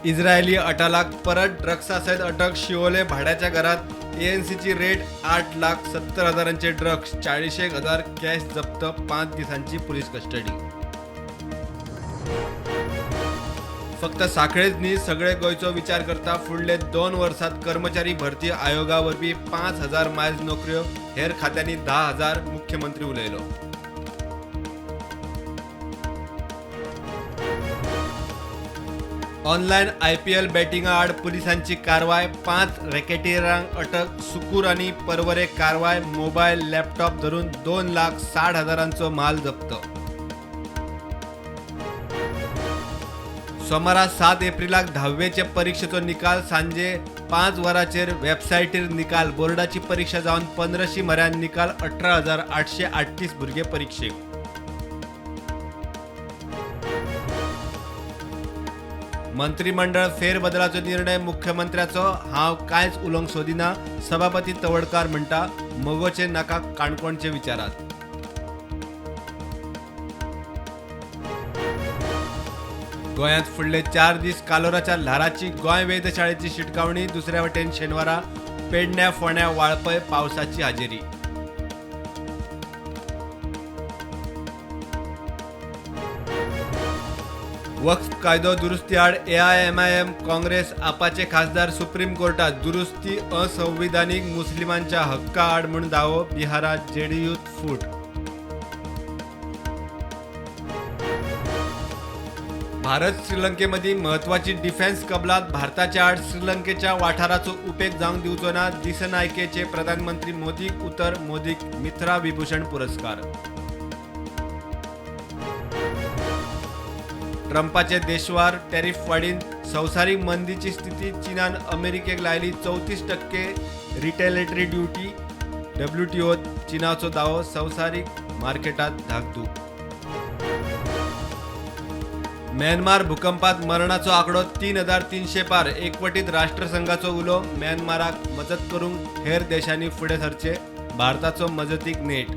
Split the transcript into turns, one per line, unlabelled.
इस्रायली अटालाक परत ड्रग्सा सयत अटक. शिवोले भाड्याच्या घरात एएनसीची रेड. 8,70,000 ड्रग्स, 40,000 कॅश जप्त. 5 दिसांची पुलीस कस्टडी. फक्त साखळेच न्ही, सगळे गोंयचो विचार करता. फुडले 2 वर्सात कर्मचारी भरती आयोगा वरवीं 5,000 मायज नोकऱ्यो, हेर खात्यांनी 10,000. मुख्यमंत्री उलयलो. ऑनलायन आयपीएल बॅटिंगा आड पुलिसांची कारवाय. 5 रॅकेटियरांक अटक. सुकूर आनी परवरे कारवाय. मोबायल, लॅपटॉप धरून 2,60,000 माल जप्त. सोमारा 7 एप्रिलाक 10वेचे परीक्षेचो निकाल. सांजे 5 वरांचेर वेबसायटीर निकाल. बोर्डाची परीक्षा जावन 15शी म्हऱ्यान निकाल. 18,838 भुरगे परीक्षेक. मंत्रिमंडळ फेरबदलाचो निर्णय मुख्यमंत्र्याचो. हांव कांयच उलोवंक सोदिना. सभापती तवडकार म्हणटा, मगोचे नाका काणकोणचे विचारात. गोंयांत फुडले 4 दीस कालोराच्या ल्हाराची गोंय वेधशाळेची शिटकावणी. दुसऱ्या वटेन शेनवारा पेडण्या, फोंड्या, वाळपय पावसाची हाजेरी. वक्फ कायदो दुरुस्ती आड एआयएमआयएम, काँग्रेस, आपाचे खासदार सुप्रीम कोर्टात. दुरुस्ती असंविधानिक, मुस्लिमांच्या हक्का आड म्हूण दावो. बिहारात जेडीयूत फूट. भारत श्रीलंकेमदीं म्हत्वाची डिफेन्स कबलात. भारताच्या आड श्रीलंकेच्या वाठाराचो उपेग जावंक दिवचो ना. दिसनायकेचे प्रधानमंत्री मोदीक उतर. मोदीक मिथरा विभूषण पुरस्कार. ट्रंपाचे देशवार टॅरिफ वाडीन संवसारीक मंदीची स्थिती. चीनान अमेरिकेक लायली 34% रिटेलेटरी ड्युटी. डब्ल्यूटीओत चीनाचो दावो. संवसारीक मार्केटात धाकधूक. म्यानमार भूकंपात मरणाचो आकडो 3,300 पार. एकवटीत राष्ट्रसंघाचो उलो. म्यानमाराक मजत करूंक हेर देशांनी फुडें सरचे. भारताचो मजतीक नेट.